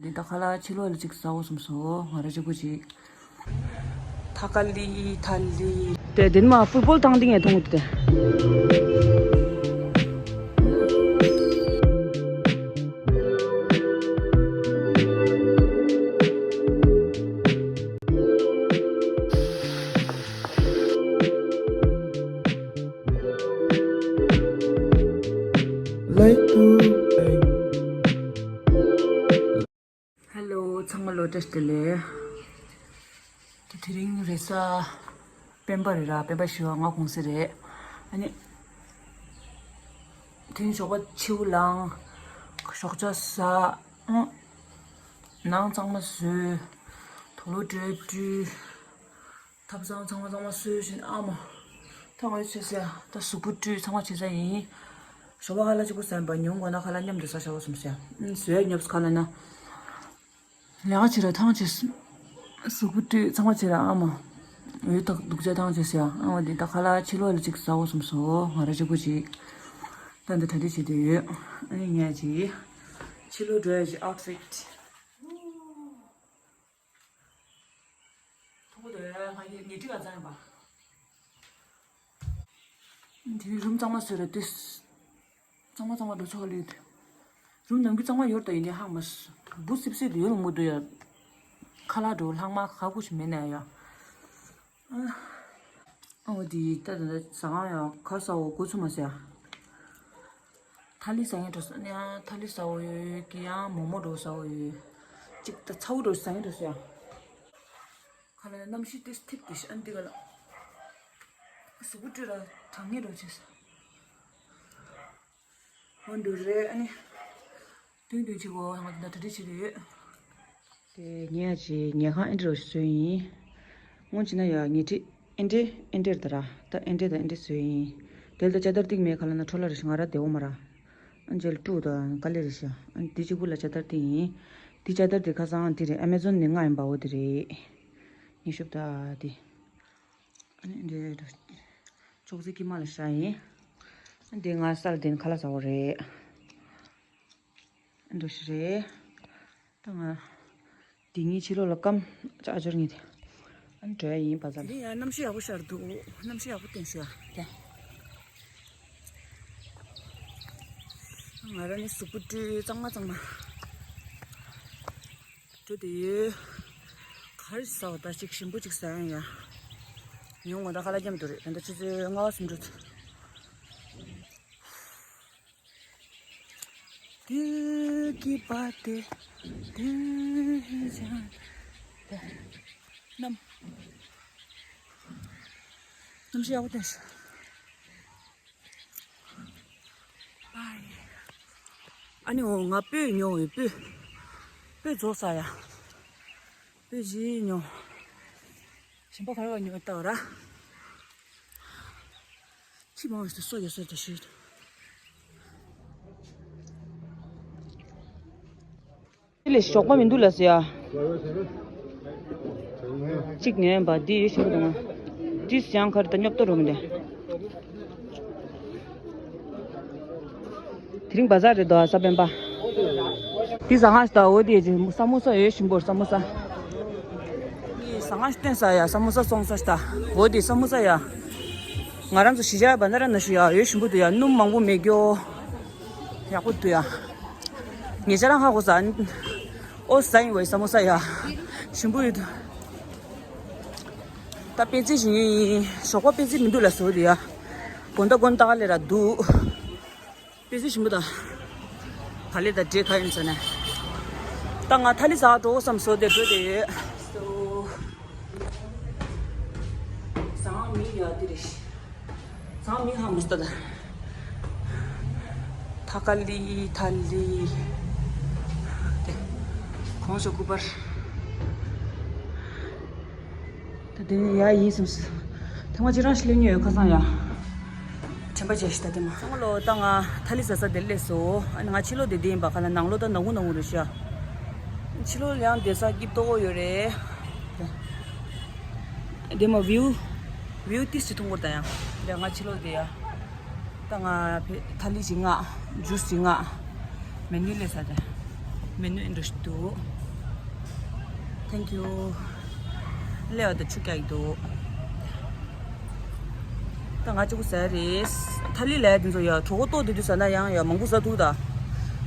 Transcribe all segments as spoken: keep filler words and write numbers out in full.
འདི་ད་ཁ་ལག་ཕྱི་ལོགས་ལ་ཅིག་ཟ་འོ་བསམ་སོང་། ང་རང་གཅིག་པུ་ཅིག་ཐ་ཀ་ལི་ཐ་ལི། དེ་དེ་མ་ཕུཊ་བོལ་ཐང་དེ་ངས་མཐོང་གི་འདུག་དེ། ཧེ་ལོ། ཚང་མ་ལོ་བཀྲ་ཤིས་བདེ་ལེགས། དེ་དེ་རིང་རེས་གཟའ་སྤེན་པ་རེད་ར། སྤེན་པ་བཞི་པ་ང་དགོང་ཟས་རེད། ཨ་ནི་དེ་རིང་ཞོགས་པ་ཕྱིའུ་ལངས། ཞོགས་ཇ་ཟ། ཨང་། ནང་གཙང་མ་བཟོས། དུག་ལོག་སྤྲུགས། ཐབ་ཚང་ཚང་མ་ཚང་མ་བཟོས་བཞིན་ཨ་མ། ད་ང་ཡི་ཆེ་ས་ད་གཟུགས་པོ་བཀྲུས་ཚང་མ་བྱས་ས་ཡིན། ཞོགས་པ་ཁ་ལག་གཅིག་པུ་ཟ་ཡིན་པ། ཉུང་དགོས་ན་ཁ་ལག་མཉམ་དུ་ཟ་བྱ་བ་བསམ་ས། ཨུམ། བཟོས་ཉོབ་ཁ་ལག་ན། ལས་ཀ་བྱེད་ར་ཐང་ཆད། གཟུགས་པོ་བཀྲུས་ཚང་མ་བྱེད་ར་ཨ་མ། འོད་ཐག་སྡུག་ཅག་ཐང་ཆད་ས་ཡ། ཨ་མ་འདི་ད་ཁ་ལག་ཕྱི་ལོགས་ལ་གཅིག་ཟ་འོ་བསམ་སོང་། ང་རང་གཅིག་པུ་ཅིག་ད་འདི་གྲ་སྒྲིག་བྱེད་དུ་ཡོད། ཨ་ནི་ངས་ཅིག་ཕྱི་ལོགས་འགྲོ་ཡ་ཅིག་ཨའུཊ་ཕིཊ། མཐོང་གི་འདུག་ང་ཡི་ཉལ་ཁྲི་ག་ཚང་ཡིན་པ། དེ་རུམ་གཙང་མ་བཟོས་ར་དུས། གཙང་མ་གཙང་མ་འགྲོ་ཆོག་ག་ལུས་དུས། རུམ་ནམ་རྒྱུན་གཙང་མ་ཡོད་ད་ཡིན་ནའི་ཧང་མ་སུ། འབུ་སིབ་སིབ་ཡོད་ལ་མོ་འདུག་ཡ། ཁ་ལག་འགྲོ་ལྷག་མ་ཁ་ཁུ་ཞིག་མེད་ན་ཡ། ཨ་འོ་དེ་ད་ད་ད་ཟ་ཁང་ཡ་ག་ཟ་འོ་གོ་ཚུ་མ་ཟེ་ཡ། ཐ་ལི་ཟ་ངེ་འགྲོ་ས་ནི་ཡང་ཐ་ལི་ཟ་འོ་ཡོད་ཀི་ཡང་མོག་མོག་འགྲོ་ཟ་འོ་ཡོད། གཅིག་ད་ཚ་བོ་འགྲོ་ཟ་ངེ་འགྲོ་ས་ཡ། ཁ་ལ་གནམ་གཤིས་ཏིས་ཐིག་ཏིས་ཨན་ཏི་ག་ལ། གཟུགས་པོ་བཀྲུས་ར་གྲང་ངེ་འགྲོ་ཆེ་ས། འོ་འདུག་རེད་ཨ་ནི། ཏུང་ཏུང་ཆེ་གོ་ང་ད་གྲ་སྒྲིག་བྱེད་དུ་ཡོད། དེ་ཉལ་ཡ་ཅིག་ཉལ་ཁང་ཨེ་འདྲ་རོ་ཞིག་བཟོས་ཡིན། སྔོན་ཅི་ན་ཡ་ཉལ་ཁྲི་ཨེ་འདྲ་ཨེ་འདྲ་རེད་ད་ར། ད་ཨེ་འདྲ་ད་ཨེ་འདྲ་བཟོས་ཡིན། དེ་ལ་ད་ཅ་དར་ཏིག་མེད་ཁ་ལ་ན་འཕྲོ་ལ་རེ་ཞིག་ང་ར་བདེ་བོ་མ་ར། ཨན་ཇེལ་ཀྲུ་དང་དཀའ་ལས་རེ་ཞིག་ཨན་དེ་གཅིག་པུ་ལ་ཅ་དར་ཏིག་ཡིན། དེ་ཅ་དར་དེ་ཁ་སང་དེ་རེད། ཨ་མེ་ཛོན་ནས་མངགས་ཡིན་པ་འོ་དེ་རེད། ཉི་ཤུབ་ད་དེ། ཨ་ནི་འདི་ཅོག་ཙེ་དཀྱིལ་མ་ལ་བཞག་ཡིན། འདི་ང་སལ་དེན་ཁ་ལག་ཟ་བ་རེད། འདི་ཞིག་རེད། ད་ང་འདི་གཉིས་ཕྱི་ལོགས་ལ་སྐམ་ཅག་འབྱོར་ངེས་དེ། ཨ་ནི་འགྲོ་ཡ་ཡིན་པ་ཙམ། འདི་ཡང་གནམ་གཤིས་ཡག་པོ་ཤར་འདུག་གནམ་གཤིས་ཡག་པོ་བསྟན་ཤག་ཡ། ང་རང་ནི་གཟུགས་པོ་བཀྲུས་གཙང་མ་གཙང་མ། འགྲོ་དེ་ཡོད། ག་རེ་ཟ་བ་ད་ཅིག་ཞིམ་པོ་ཅིག་ཟ་ཡང་ཡ། ཉུང་ངོ་ད་ཁ་ལག་རྒྱམ་དུ་རེད། ད་ཆུ་ཚོད་ལྔ་པ་སུམ་འགྲོ། དུ་གི་པ་དེ་དུ་ཧི་ཅང་དེ་གནམ་གནམ་གཤིས་ཡག་པོ་བསྟན་ཤག་ཨ་ནི་འོ་ང་སྤོས་ཉོ་འོ་སྤོས། སྤོས་རྫོགས་ས་ཡ། སྤོས་ཅིག་ཉོ། ཞིམ་པོ་ག་རེ་བ་ཉོ་ལྟ་བ་ར། ཁྱི་མང་ཞིག་སོ་ཡོད་སོ་དེ་ཞུས། དེ་ལས་ཞོགས་པ་མི་འདུག་ལ་ཟེར་ཡ། གཅིག་ཉོས་པ་འདི་ཡོད་ཞིམ་པོ་འདུག་ང་། འདི་ཡང་ཁར་ད་སྙོབ་ཏོ་རུ་མི་འདུག་དེ་རིང་བ་ཟར་རེད་དོ་གཟའ་སྤེན་པ། འདི་ཟ་ཁང་ཞིག་ད་འོ་དེ་ཅིག་ས་མོ་ས་ཡོད་ཞིམ་པོ་ས་མོ་ས། ངས་ཟ་ཁང་ཞིག་བསྟན་ས་ཡ་ས་མོ་ས་སོང་ས་ཞིག་ད། འོ་དེ་ས་མོ་ས་ཡ། ང་རང་ཚོ་གཞིས་ཆགས་བ་ན་ར་ན་ཞུ་ཡ་ཡོད་ཞིམ་པོ་འདུག་ཡ་སྣུམ་མང་པོ་མེད་རྒྱོ། ཡག་པོ་འདུག་ཡ། ངེད་ཅག་རང་ཧ་གོ་ས། ཨོ་ཟ་ཡིན་བའི་ས་མོ་ས་ཡ། ཞིམ་པོ་ཡོད་འདུག་ད་པེ་ཙི་ཞིག་ཉོས་ཡིན། ཞོགས་པ་པེ་ཙི་མི་འདུག་ལ་ཟེར་འདུག་ཡ། དགོང་དག་དགོང་དག་ལས་ར་འདུག་པེ་ཙི་ཞིམ་པོ་དང་། བ་ལེ་དང་འབྲས་ཁ་ཡིན་ཟེར་ནས། ད་ང་ཐ་ལི་ཟ་འགྲོ་བསམ་སོ་དེ་འགྲོ་དེ་ཡོད། ཟ་ཁང་མིང་ཡ་དེ་རེད། ཟ་ཁང་མིང་ཧ་མི་སྟ་ད། ཐ་ཀ་ལི་ཐ་ལི། དེ། གོང་ཞོག་སྐུ་པར། ད་དེ་ནས་ཡ་ཡིན་སེམས་སུ། ཐེངས་མ་གཅིག་རང་ཞིག་སླེབས་མྱོང་ཡོད་ཁ་སང་ཡ། དྲན་པ་བརྗེད་ཤི་ད་དེ་མ། སང་ལོ་ད་ང་ཐ་ལི་ཟ་ས་དེ་སླེབས་སོ། ཨ་ནི་ང་ཕྱི་ལོགས་དེ་དེ་ཡིན་པ་ག་ལ་ནང་ལོགས་ད་ནག་འུ་ནག་འུ་རེད་ཤག་ཕྱི་ལོགས་ཡང་བསྡད་ས་སྐྱིད་ཏོག་ཡོད་རེད། དེ་མ་བིའུ། བིའུ་ཏིས་ཅི་མཐོང་གོ་ད་ཡང་། དེ་ང་ཕྱི་ལོགས་དེ་ཡ། ད་ང་ཕེ་ཐ་ལི་ཅིག་མངགས། ཇུས་ཅིག་མངགས། མེ་ནུ་ལས་ས་དེ། མེ་ནུ་ཨེ་འགྲོ་ཞིག་འདུག Thank you. ལས་བ་དང་ཆུ་རྒྱག་གི་འདུག་ད་ང་གཅིག་པུ་ཟ་རེད། ཐ་ལི་ལས་དེ་ཚོ་ཡ་གྲོད་ཁོག་ལྟོགས་དེ་དུས་ཟ་ན་ཡང་ཡ་མང་པོ་ཟ་ཐུབ་ད།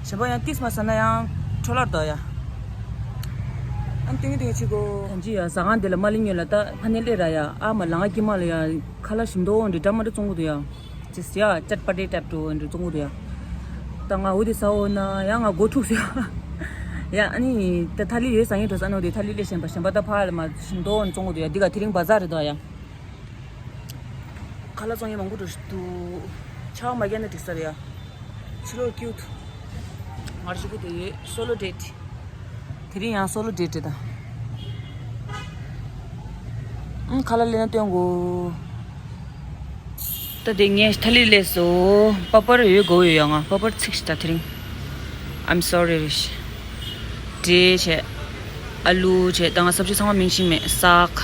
གཞན་པ་ཡང་ཏིས་མ་ཟ་ན་ཡང་འཕྲོ་བརླག་འདུག་ཡ། ཨ་ཏིང་ཏིང་ཆི་གོ་ཐན་ཅི་ཡ་ཟ་ཁང་དེ་ལ་མ་ལི་ཉོས་ལ་ད་ཕ་ནས་སླེབས་ར་ཡ། ཨ་མ་ལ་ང་ཀྱི་མ་ལ་ཡ་ཁ་ལག་ཞིམ་མདོག་འདི་འདྲ་མ་འདྲ་བཙོང་གི་འདུག་ཡ། ཅེས་ཡ་ཅད་པ་ཏེ་ཏེབ་ཏོ་འདྲ་བཙོང་གི་འདུག་ཡ། ད་ང་འོ་དེ་ཟ་འོ་ན་ཡ་ང་མགོ་འཁྲུགས་སོང་ཡ། ཡ་ཨ་ནི་ད་ཐ་ལི་རེ་ཟ་ངེས་འགྲོ་ས་ནོ་དེ་ཐ་ལི་ལས་གཞན་པ་གཞན་པ་ད་ཕ་ལ་མ་ཞིམ་མདོག་འདྲ་བཙོང་གི་འདུག་ཡ། འདི་ག་དེ་རིང་བ་ཛར་རེད་འདུག་ཡ། ཁ་ལག་བཙོང་ཡས་མང་པོ་འགྲོ་བཞིན་འདུག་ཆར་པ་མ་བརྒྱབ་ན་འགྲིག་ས་རེད་ཡ། ཕྱི་ལོགས་ཀིའུཊ། ང་རང་གཅིག་པུ་དེ་ཡོད། སོ་ལོ་ཌེ་ཊི། དེ་རིང་ཡང་སོ་ལོ་ཌེ་ཊི་རེད་ད། ཨང་ཁ་ལག་ལེན་ན་སྟོན་དགོས། ད་དེ་ངས་ཐ་ལི་ལས་སོ། པ་པར་ཡོད་དགོས་ཡོད་ཡ། ང་པ་པར་ཚིག་ཤི་ད་དེ་རིང་། I'm sorry རེད་ཤི། འབྲས་བྱས། ཨ་ལུ་བྱས། ད་ང་སབ་ཇི་ཚང་མ་མིང་ཤེས་མེད། སག་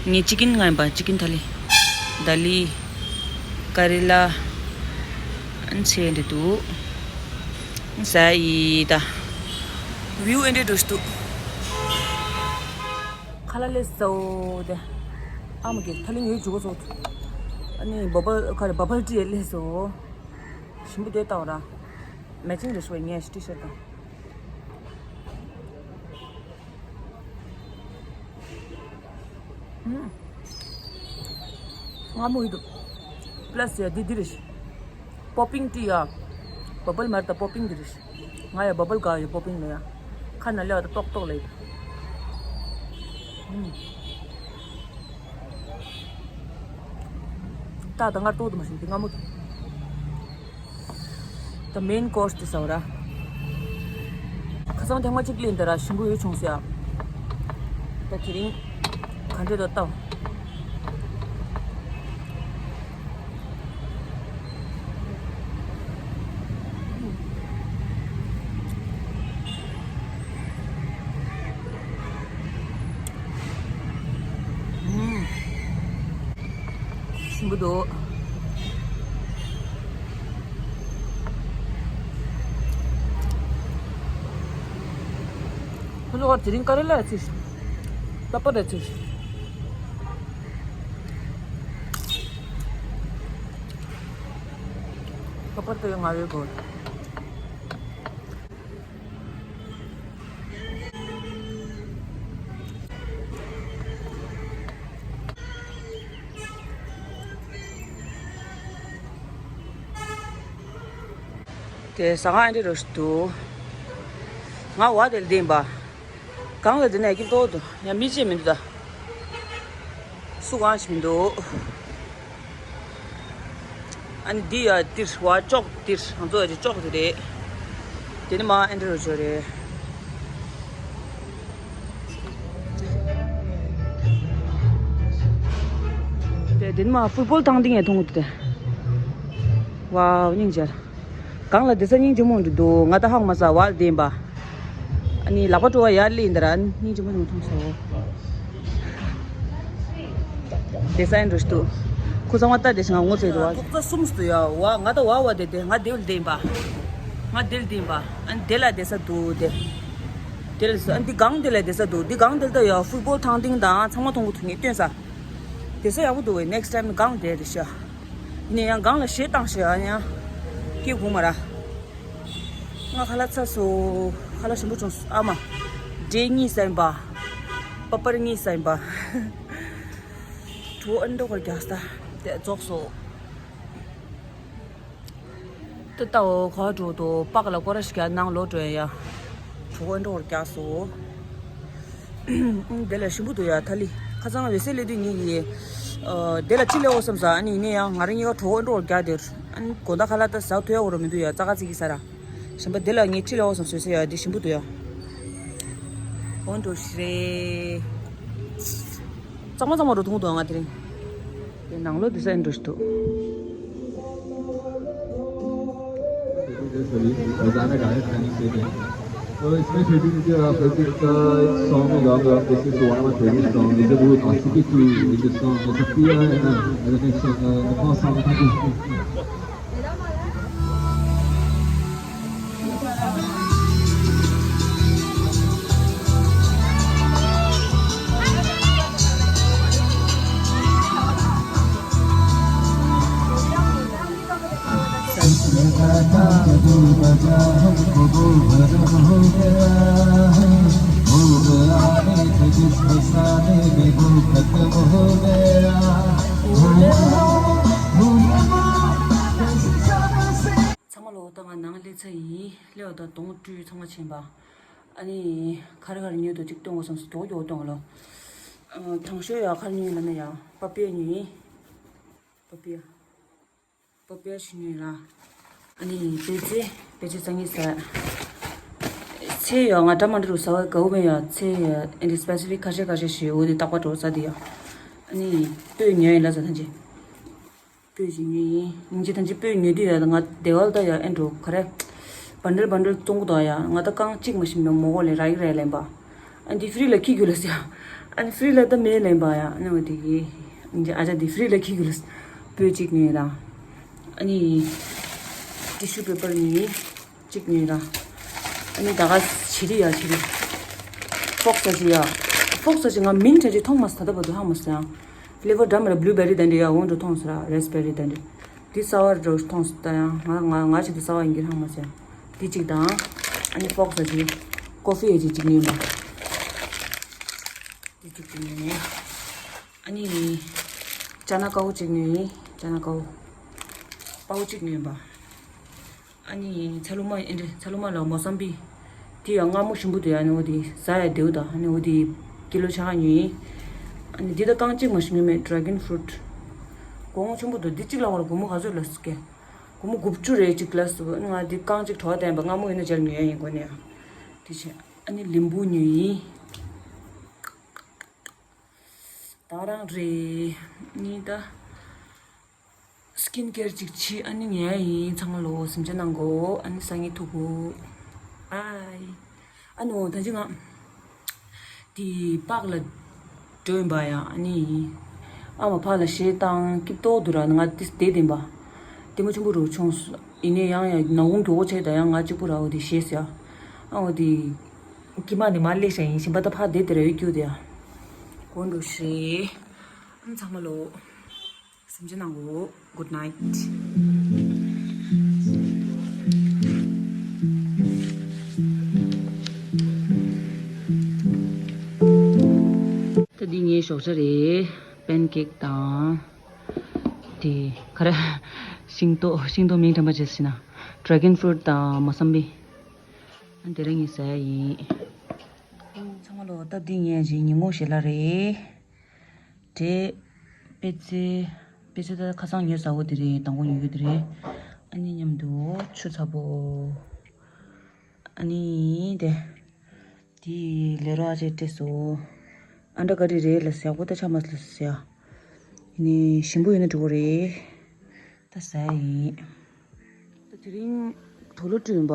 ངས་ཅི་ཀིན་ང་ཡིན་པ། ཅི་ཀིན་ཐ་ལི། ད་ལི། ཀ་རི་ལ། ཨན་ཆེ་འདི་འདུག་ཟ་ཡི་ད། བིའུ་ཨེ་འདྲ་འགྲོ་ཞིག་འདུག་ཁ་ལག་ལས་སོ་དེ། ཨ་མ་གི་ཐ་ལི་ངའི་འཇུ་ག་ཚོགས། ཨ་ནི་བ་བལ་ཁ་རེ་བ་བལ་ཊི་ལས་སོ། ཞིམ་པོ་དེ་ལྟ་བ་ར། མེ་ཆིང་རེ་ཤོ་ངས་ཊི་ཤར་དང་། ཧུམ། མངར་མོ་ཡོད་འདུག་པ་ལ་སི་ཡ་འདི་འདི་རེད། པོ་པིང་ཊི་ཡ། བ་བལ་མར་ད་པོ་པིང་འདི་རེད། ང་ཡ་བ་བལ་ག་ཡོད་པོ་པིང་ལ་ཡ། ཁ་ན་ལེ་བ་ད་ཏོག་ཏོག་ལ་ཡོད། ཧུམ། ད་ད་མངར་ཏོག་ཏུ་མ་ཞིམ་གི་མངར་མོ། ད་མེན་ཀོར་སི་དེ་ཟ་བ་ར། ཁ་སང་ཐེངས་མ་གཅིག་ལེན་ད་ར་ཞིམ་པོ་ཡོད་བྱུང་ཟེར་ཡ། ད་དེ་རིང་ག་འདྲ་འདུག་ལྟ། ཞིམ་པོ་འདུག་ཁོ་ཚོ་དེ་རིང་ཀ་རེ་ལ་ཚིག་པ་པར་རེ་ཚིག་པ་པར་དེ་ང་རེ་དགོས། དེ་ཟ་ཁང་ཨེ་འདྲ་རོ་ཞིག་འདུག་ང་བ་དེ་ལ་བསྡད་པ། གང་ལ་བསྡད་ན་སྐྱིད་ཏོག་འདུག་ཡང་མི་ཅིག་མི་འདུག་ད། སུ་གང་ཞིག་མི་འདུག་ཨ་ནི་འདི་ཡ་འདིར་བ་ཅོག་འདིར་ང་ཚོ་ཡ་ཅོག་དེ་རེད། དེ་ནི་མ་ཨེ་འདྲ་རོ་ཅོ་རེད། དེ་དེ་ནི་མ་ཕུཊ་བོལ་ཐང་སྟེང་ཡ་མཐོང་གི་འདུག་དེ། ཝའོ་སྙིང་རྗེ། གང་ལ་བསྡད་ས་སྙིང་རྗེ་མོ་འདྲ་འདུག་ང་ད་ཧང་མ་ས་བ་ལ་བསྡད་པ། ཨ་ནི་ལག་པ་བྲོ་བ་ཡར་སླེབས་འདི་ར་སྙིང་རྗེ་མོ་མཐོང་སོང་། བསྡད་ས་ཡིན་འགྲོ་ཞིག་འདུག་ཁོ་ཚང་མ་ལྟ་བསྡད་ཤིང་ངོ་ཚ་ཡི་འདུག་བ། ཐོག་རྩ་གསུམ་སུ་ཡ་བ་ང་ད་བ་བ་བསྡད་དེ་ང་དེ་བ་ལ་བསྡད་པ། ང་དེ་ལ་བསྡད་པ། ཨ་ནི་དེ་ལ་བསྡད་ས་འདུག་དེ། དེ་ལ་ཨ་ནི་འདི་སྒང་དེ་ལ་བསྡད་ས་འདུག་འདི་སྒང་དེ་ལ་ད་ཡ་ཕུཊ་བོལ་ཐང་སྟེང་དང་ཚང་མ་མཐོང་གི་འདུག་ངས་སྟོན་ས། བསྡད་ས་ཡག་པོ་འདུག་བས། ནེག་སི་ཊའིམ་སྒང་བསྡད་རེད་ཤག་ཡིན་ན་ཡང་སྒང་ལ་གཞས་བཏང་ཤག་ཨ་ནི་ཡང་སྐད་གོ་མ་ར། ང་ཁ་ལག་ཚ་སོང་། ཁ་ལག་ཞིམ་པོ་བྱུང་སོང་། ཨ་མ། འབྲས་གཉིས་ཟ་ཡིན་པ། པ་པར་གཉིས་ཟ་ཡིན་པ། གྲོད་ཨ་འདྲ་བར་རྒྱག་ས་དེ་རྫོགས་སོང་། ཏི་ཏའོ་ག་འགྲོ་དོ་པག་ལ་སྐོར་ར་ཞིག་ནང་ལོག་འགྲོ་ཡ། གྲོད་ཨ་འདྲ་བར་རྒྱག་སོང་། ཨང་། དེ་ལ་ཞིམ་པོ་འདུག་ཡ་ཐ་ལི། ཁ་སང་འོད་ཟེར་སླེབས་དུས་ངེད་ཀྱིས། ཨ། དེ་ལ་ཅི་ལས་འོ་བསམ་ས། ཨ་ནི་ཡིན་ན་ཡང་ང་རང་གཉིས་ཀ་གྲོད་ཁོག་འགྲོ་བར་རྒྱག་དེར། ཨ་ནི་དགོང་དག་ཁ་ལག་ད་ཟ་ཐུབ་ཡ་འོ་ར་མི་འདུག་ཡ། ཙག་ཙིག་གི་ས་ར། ཞིམ་པ་དེ་ལ་ངས་ཅི་ལས་འོ་བསམ་བཟོས་ས་ཡ། དེ་ཞིམ་པོ་འདུག་ཡ། འོ་འགྲོ་ཤི་རེད། གཙང་མ་གཙང་མ་རུ་འཐུང་འདུག་ང་དེ་རིང་། དེ་ནང་ལོགས་དེ་ས་ཡིན་འགྲོ་ཤི་འདུག तो इसमें छोटी सी आप लोग का एक सॉन्ग होगा, तो आप देख सकते हो, one of my favorite song is a बहुत आशिकी to, is a song, is a पिया है ना, मैंने एक सॉन्ग, अ, कौन सॉन्ग था कि ཚང་མ་ལོ། ད་ང་ནང་སླེབས་ཚར་ཡིན། སླེབས་པ་ད་དོང་སྤྲུལ་ཚང་མ་ཕྱིན་པ། ཨ་ནི་ག་རེ་ག་རེ་ཉོས་འདུག་ཅིག་སྟོན་དགོས་བསམ་སོང་། མགྱོགས་མགྱོགས་སྟོན་གོ་ལོ། ཨ། དང་ཤོས་ཡ་ག་རེ་ཉོས་ལབ་ན་ཡ་པ་པི་ཡ་ཉོས་ཡིན། པ་པི་ཡ། པ་པི་ཡ་ཞིག་ཉོས་ལ། ཨ་ནི་པེ་ཙེ། པེ་ཙེ་རྩ་གཉིས་ཟ། ཚལ་ཡ་ང་འདྲ་མི་འདྲ་རུ་ཟ་བ་དགའ་བོ་མེད་ཡ། ཚལ་ཡ་ཨེ་འདྲ་སི་པེ་སི་ཕིག་ཁ་ཤས་ཁ་ཤས་ཤིག་འོ་དེ་རྟག་པར་འགྲོ་ཟ་དེ་ཡ། ཨ་ནི་སྤོས་ཉོས་ཡིན་ལ་ཟ་ཐང་ཆེ། སྤོས་ཅིག་ཉོས་ཡིན། སྙིང་རྗེ་ཐང་ཅིག་སྤོས་ཉོས་དུས་ཡ། ང་སྡེ་བ་ལ་ད་ཡ་ཨེ་འགྲོ་ག་རེ། བན་ཌལ་བན་ཌལ་བཙོང་གི་འདུག་ཡ། ང་ད་རྐང་གཅིག་མ་ཞིམ་པའི་མོ་གོ་ལས་རག་གི་རེད་ལན་པ། ཨ་འདི་ཧྥི་རི་ལ་འཁྱེར་རྒྱུ་ལ་ཟེར་ཡ། ཨ་ནི་ཧྥི་རི་ལ་ད་མེད་ལན་པ་ཡ། ཨ་ནི་འོ་དེ་གི་སྙིང་རྗེ་ཨ་ཅག་འདི་ཧྥི་རི་ལ་འཁྱེར་རྒྱུ་ལ་སྤོས་གཅིག་ཉོས་ལ། ཨ་ནི་ཊི་ཤུ་པེ་པར་ཉོས་ཡིན། གཅིག་ཉོས་ར། ཨ་ནི་ད་ག་ཆི་རི་ཡ་ཆི་རི། ཕོག་ས་ཆི་ཡ། ཕོག་ས་ཆི་ང་མིང་ཆ་ཆི་མཐོང་མ་སོང་། ད་ལྟ་བར་དུ་ཧ་མ་སོང་ཡ། ལེ་བར་འདྲ་མ་ར་བླུ་བེ་རི་དེ་འདྲ་ཡ། འོ་འགྲོ་མཐོང་སོང་ར། རེ་སི་བེ་རི་དེ་འདྲ། འདི་སོ་ཡར་འགྲོ་མཐོང་སོང་ད་ཡ། ང་ང་ང་ཆི་འདི་སོ་ཡར་ཡིན་གྱི་ཧ་མ་སོང་ཡ། འདི་གཅིག་དང་། ཨ་ནི་ཕོག་ས་ཆི། ཀོ་ཧྥི་ཡ་ཆི་གཅིག་ཉོས་པ། འདི་གཅིག་གཅིག་ཉོས་ནས། ཨ་ནི་ཅ་ན་ཀའུ་གཅིག་ཉོས་ཡིན། ཅ་ན་ཀའུ་པའུ་གཅིག་ཉོས་པ། ཨ་ནི་ཚ་ལུ་མ་ཨེ་འདྲ། ཚ་ལུ་མ་ལ་མོ་སམ་པི། དེ་ཡང་མངར་མོ་ཞིམ་པོ་འདུག་ཡ། ཨ་ནི་འོ་དེ་ཟ་ཡ་བདེ་བོ་དང་། ཨ་ནི་འོ་དེ་ཀི་ལོ་ཕྱེད་ཀ་ཉོས་ཡིན། ཨ་ནི་འདི་ད་རྐང་གཅིག་མ་ཞིམ་ཡོད་མེད། ཌ་ར་གོན་ཕུ་རུ་ཊི། གོང་ཆེན་པོ་འདུག་འདི་གཅིག་ལ་བར་སྒོར་མོ་ག་ཚོད་ལ་སྐྱེ། སྒོར་མོ་དགུ་བཅུ་རེད་གཅིག་ལ་སུ། ཨ་ནི་ང་འདི་རྐང་གཅིག་གྲོགས་བསྟན་པ་མངར་མོ་ཡིན་ན་ཅར་ཉོ་ཡ་ཡིན་གོ་ནས་ཡ། དེ་བྱས་ཨ་ནི་ལིམ་བུ་ཉོས་ཡིན། ད་རང་རེད། ནི་ད། སི་ཀིན་ཀེར་ཅིག་བྱེད། ཨ་ནི་ཉལ་ཡིན། ཚང་མ་ལོ་སེམས་ཅན་ནང་གོ། ཨ་ནི་སང་ཉིན་ཐུག་གོ། ཨའི། ཨ་ནོ་ད་ཅི་ང་དེ་པག་ལ་འགྲོ་ཡིན་པ་ཡ། ཨ་ནི་ཨ་མ་ཕ་ལ་གཞས་བཏང་སྐྱིད་ཏོག་འདུག་ར། ང་དེ་བསྡད་དེ་ཡིན་པ། དེ་མ་ཆུང་པོ་རུ་ཆུང་སོ། ཡིན་ནའི་ཡང་ཡ་ནག་ཁུང་མགྱོགས་པོ་ཆེ། ད་ཡང་ང་གཅིག་པུ་ར། འོ་དེ་གཞས་ཟེར་ཡ། ཨ་འོ་དེ་ཀི་མ་ནི་མ་ལས་ཤ་ཡིན་བཞིན་པ། ད་ཕ་བསྡད་དེ་ར་ཡོད་རྒྱུ་དེ་ཡ། གོ་འགྲོ་ཤེས། ཨ་ཚང་མ་ལོ། སེམས་ཅན་ནང་གོ། Good night། ད་འདི་ངའི་ཞོགས་ཇ་རེད། པན་ཀེག་དང་། དེ་ག་རེ། ཤིང་ཏོག་ཤིང་ཏོག་མིང་དྲན་པ་བྱས་ཟིན་ན། ཌ་ར་གོན་ཕུ་རུ་ཊི་དང་མོ་སམ་པི། ཨ་དེ་རིང་ངས་ཟ་ཡ་ཡིན། ཚང་མ་ལོ། ད་འདི་ངའི་ཅིག་ཉིན་གུང་ཞལ་ལག་རེད། དེ་པེ་ཙེ། པེ་ཙེ་ད་ཁ་སང་ཉོས་ཟ་བོ་དེ་རེད། དང་པོ་ཉོ་རྒྱུ་དེ་རེད། ཨ་ནི་མཉམ་དུ་ཆུ་ཚ་པོ། ཨ་ནི་དེ། དེ་ལས་རོགས་ཨ་ཅེ་སྤྲད་སོང་། ཨ་འདྲ་ག་རེ་རེད་ལ་ཟེར། ཡག་པོ་ད་ཆགས་མ་སོང་ཟེར་ཡ། ནི་ཞིམ་པོ་ཡོད་ན་འགྲོ་གི་རེད། ད་ཟ་ཡ་ཡིན། ད་དེ་རིང་དུག་ལོག་བཀྲུས་ཡིན་པ།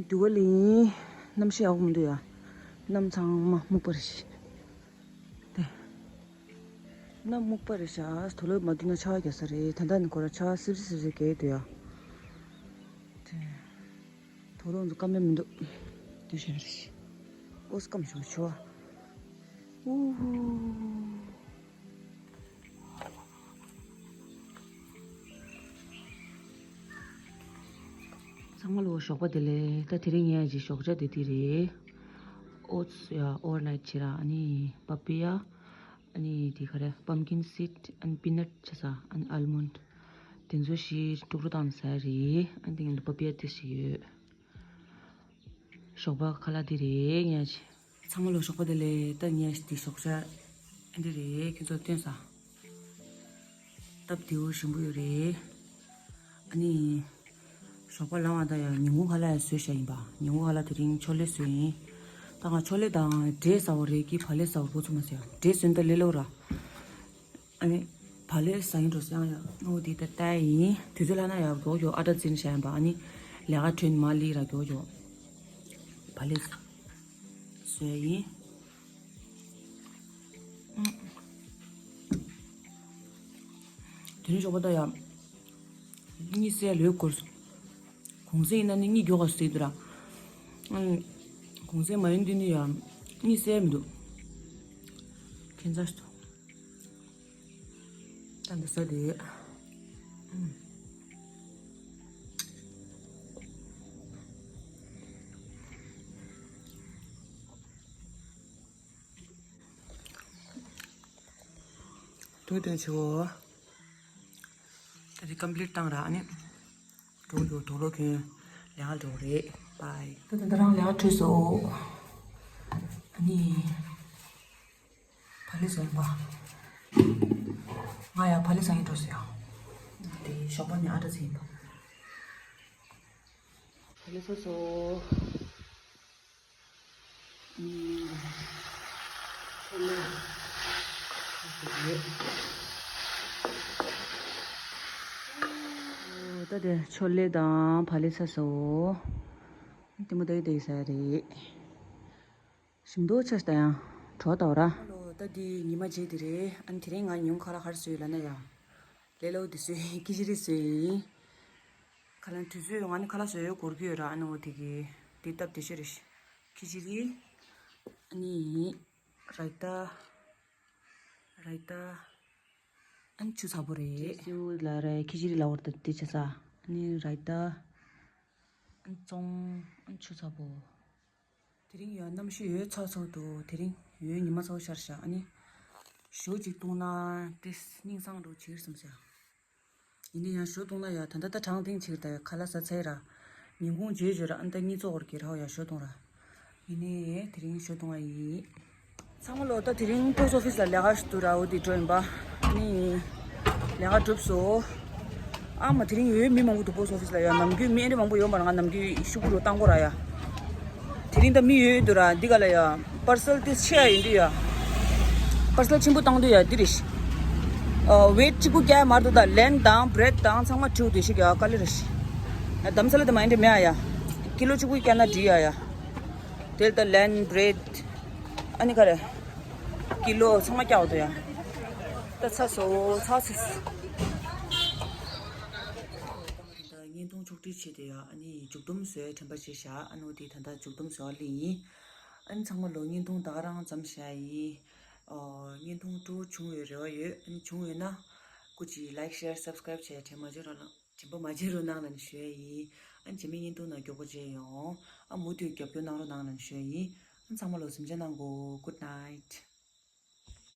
དུག་ལོག་ཡིན། གནམ་གཤིས་ཡག་པོ་མི་འདུག་ཡ། གནམ་ཚང་མ་སྨུག་པ་རེད་ཤག་དེ། གནམ་སྨུག་པ་རེད་ཤག་དུག་ལོག་མ་བཀྲུས་ན་ཆར་པ་རྒྱག་ས་རེད། ད་ལྟ་ནི་ཁོ་ར་ཆར་པ་སིབ་སིབ་སིབ་སིབ་རྒྱག་གི་འདུག་ཡ། དེ། དུག་ལོག་ཚོ་སྐམ་པ་མི་འདུག་དེ་བཞིན་རེད། ཨོ་སྐམ་ཞོག་ཆུ་བ། ཨུ་ཧུ། ཚང་མ་ལོ་ཞོགས་པ་བདེ་ལེགས། ད་དེ་རིང་ངས་ཀྱི་ཞོགས་ཇ་དེ་དེ་རེད། ཨོ་ཚི་ཡ་ཨོ་བར་ནའིཊ་བྱེད་ར། ཨ་ནི་པ་པི་ཡ། ཨ་ནི་དེ་ག་རེ། པམ་ཀིན་སིཌ། ཨ་ནི་པི་ནཊ་ཆ་ས། ཨ་ནི་ཨལ་མོན་ཌ། དེ་ཚོ་ཞིག་དཀྲུག་དཀྲུག་བཏང་ཟ་རེད། ཨ་ནི་དེ་ངས་པ་པི་ཡ་དེ་ཞིག་ཡོད། ཞོགས་པ་ཁ་ལག་འདི་རེད་ངས་བྱས། ཚང་མ་ལོ་ཞོགས་པ་བདེ་ལེགས། ད་ངས་འདི་ཞོགས་ཇ་འདི་རེད། ཁྱེད་ཚོ་སྟོན་ས། སྟབས་བདེ་བོ་ཞིམ་པོ་ཡོད་རེད། ཨ་ནི། ཞོགས་པ་ལངས་པ་དང་ཡང་ཉིན་གུང་ཁ་ལག་ཡང་བཟོས་བཞག་ཡིན་པ། ཉིན་གུང་ཁ་ལག་དེ་རིང་ཕྱོགས་ལས་བཟོས་ཡིན། ད་ང་ཕྱོགས་ལས་དང་འབྲས་ཟ་བ་རེད་ཀྱི་བག་ལེབ་ཟ་བ་རོ་ཚོ་མ་ཟེར། འབྲས་ཟོས་ད་ལེ་ལོ་ར། ཨ་ནི། བག་ལེབ་ཟ་ཡིན་འགྲོ་སང་ཡ། ཨོ་དེ་ད་ལྟ་ཡིན། དུས་ཚོད་ལ་ན་ཡ་རོགས་ཡོ་ཨ་ཏྲ་འཛིན་བྱ་ཡིན་པ། ཨ་ནི། ལས་ཀ་ཁྲོན་མ་ལི་ར་རོགས་ཡོ། བག་ལེབ་ཟོས་ཡིན། དེ་རིང་ཞོགས་པ་ད་ཡ། གཉིད་སད་ལོས་འཁོར་སོང་། གུང་སེང་ཡིན་ན་ནི་གཉིད་མགྱོགས་པ་སད་འདུག་ར། ཨང་། གུང་སེང་མ་ཡིན་དུས་ནི་ཡ། གཉིད་སད་མི་འདུག་ཁྱད་མཚར་ཞིག་འདུག་ད་འདི་ས་དེ། ཨང་། དུ་དེ་ཆེའོ། ད་དེ་ཀམ་པི་ལིཊ་བཏང་ར་ཨ་ནི། འགྲོ་འགྲོ་དོ་ལོ་ཁྱོད་ལས་ཀ་འགྲོ་རེད། པའི། ད་དེ་ད་རང་ལས་ཀ་གྲོལ་སོང་། ཨ་ནི། བག་ལེབ་བཟོ་ཡིན་པ། ང་ཡ་བག་ལེབ་བཟོ་ཡིན་འགྲོ་སོང་ཡ། དེ་ཞོགས་པ་ནས་ཨ་ཏྲ་ཟིན་པ། བག་ལེབ་བཟོ་སོང་། ད་དེ་ཆོ་ལེ་དང་བག་ལེབ་ཟ་སོ། དེ་མོ་ད་ཡི་ད་ཡི་ཟ་རེད། ཞིམ་མདོག་ཆེ་ད་ཡང་གྲོགས་ད་ར། ཨ་ལོ། ད་དེ་ཉི་མ་རྗེས་དེ་རེད། ཨ་ནི་དེ་རིང་ང་ཉུང་ཁ་ལ་གར་སོས་ལ་ན་ཡ། ལེ་ལོ་དེ་སོས་ཁི་ཅི་རི་སོས་ཡིན། ཁ་ལན་དུས་ཚོད་ང་ནི་ཁ་ལག་བཟོ་ཡོད་སྐོར་གྱི་ཡོད་ར། ཨ་ནི་འོ་དེ་གི་དེ་སྟབས་བདེ་ཤོས་རེད། ཁི་ཅི་རི། ཨ་ནི། རའི་ཏ། རའི་ཏ། ཨ་ནི་ཆུ་ཚ་པོ་རེད། སེའུ་ལ་རེད། ཁི་ཅི་རི་ལ་བར་དུ་དེ་ཆ་ས། ཨ་ནི་རའི་ཏ། ཨ་ནི་ཙོང་། ཨ་ནི་ཆུ་ཚ་པོ། དེ་རིང་ཡང་གནམ་གཤིས་ཡོད་ཚ་ཚ་འདུག་དེ་རིང་ཡོད་ཉི་མ་ཚ་པོ་ཤར་ཤག་ཨ་ནི། ཞོ་གཅིག་བཏུང་ན་ཏིས་སྙིང་སང་འགྲོ་ཕྱིར་སོང་ཟེར། ཡིན་ན་ཡང་ཞོ་བཏུང་ན་ཡ་ད་ལྟ་ད་གྲང་ཐེངས་ཕྱིར་ད་ཡ་ཁ་ལག་ཟ་ཚར་ར། ཉིན་གུང་བརྗོད་བརྗོད་ར་ཨ་ནི་ད་གཉིད་ཚོགས་འཁོར་གྱི་ར་བ་ཡ་ཞོ་བཏུང་ར། ཡིན་ནའི་དེ་རིང་ཞོ་བཏུང་བ་ཡིན། ཚང་མ་ལོ་ད་དེ་རིང་པོ་སི་ཨོ་ཕི་སི་ལ་ལས་ཀ་ཞིག་འདུག་ར། འོ་དེ་འགྲོ་ཡིན་པ། ཨ་ནི། ལས་ཀ་གྲུབ་སོང་། ཨ་མ་དེ་རིང་ཡོད་མི་མང་པོ་འདུག་པོ་སི་ཨོ་ཕི་སི་ལ་ཡ། ནམ་རྒྱུན་མི་ཨེ་འདྲ་མང་པོ་ཡོད་མ་རེད། ང་ནམ་རྒྱུན་ཤུགས་རུ་བཏང་གོ་ར་ཡ། དེ་རིང་ད་མི་ཡོད་འདུག་ར། འདི་ག་ལ་ཡ། པར་སལ་དེ་ཆེ་ཡ་ཡིན་དུས་ཡ། པར་སལ་ཆེན་པོ་བཏང་དུས་ཡ་འདི་རེད་ཤི། ཨ་ཝེཊ་གཅིག་པུ་རྒྱག་ཡ་མ་རེད་འདུག་ད་ལན་དང་བྷི་རེཌ་དང་ཚང་མ་བྲིའུ་དེ་ཤི་ག་ག་ལེ་རེད་ཤི། ཡ་དམ་ས་ལ་དེ་མ་ཡིན་དྲི་མེད་ཡ་ཡ། ཀི་ལོ་གཅིག་པུ་རྒྱག་ན་འགྲིག་ཡ་ཡ། དེ་ལ་ད་ལན་བྷི་རེཌ། ཨ་ནི་ག་རེ། ཀི་ལོ་ཚང་མ་རྒྱག་འོ་དོ་ཡ། ད་ཚ་སོ་ཚ་སོ། ད་བརྙན་ཐུང་ཕྱོགས་སྒྲིག་བྱས་ཏེ་ཡ། ཨ་ནི་མཇུག་སྡོམ་བཟོས་དྲན་པ་བྱས་བཞག་ཨ་ནི་འོ་དེ་ད་ལྟ་མཇུག་སྡོམ་བཟོ་བ་ལི་ཡིན། ཨ་ནི་ཚང་མ་ལོ་བརྙན་ཐུང་ད་ག་རང་ཙམ་བཞག་ཡིན། ཨོ། བརྙན་ཐུང་སྤྲོ་བྱུང་བའི་རེ་བ་ཡོད། ཨ་ནི་བྱུང་ཡོད་ན། སྐུ་མཁྱེན་ལའིཀ་ཤེར་སབ་སི་ཀ་རའིབ་བྱས་དྲན་མ་བརྗེད་རོགས་གནང་། དྲན་པ་མ་བརྗེད་རོགས་གནང་ལབ་ནས་ཞུ་ཡ་ཡིན། ཨ་ནི་རྗེས་མའི་བརྙན་ཐུང་ནང་མགྱོགས་པོ་མཇལ་ཡོང་། ཨ་མུ་མཐུད་རྒྱབ་སྐྱོར་གནང་རོགས་གནང་ལབ་ནས་ཞུ་ཡ་ཡིན། ཨ་ནི་ཚང་མ་ལོ་གཟིམ་འཇག་གནང་གོ། Good night།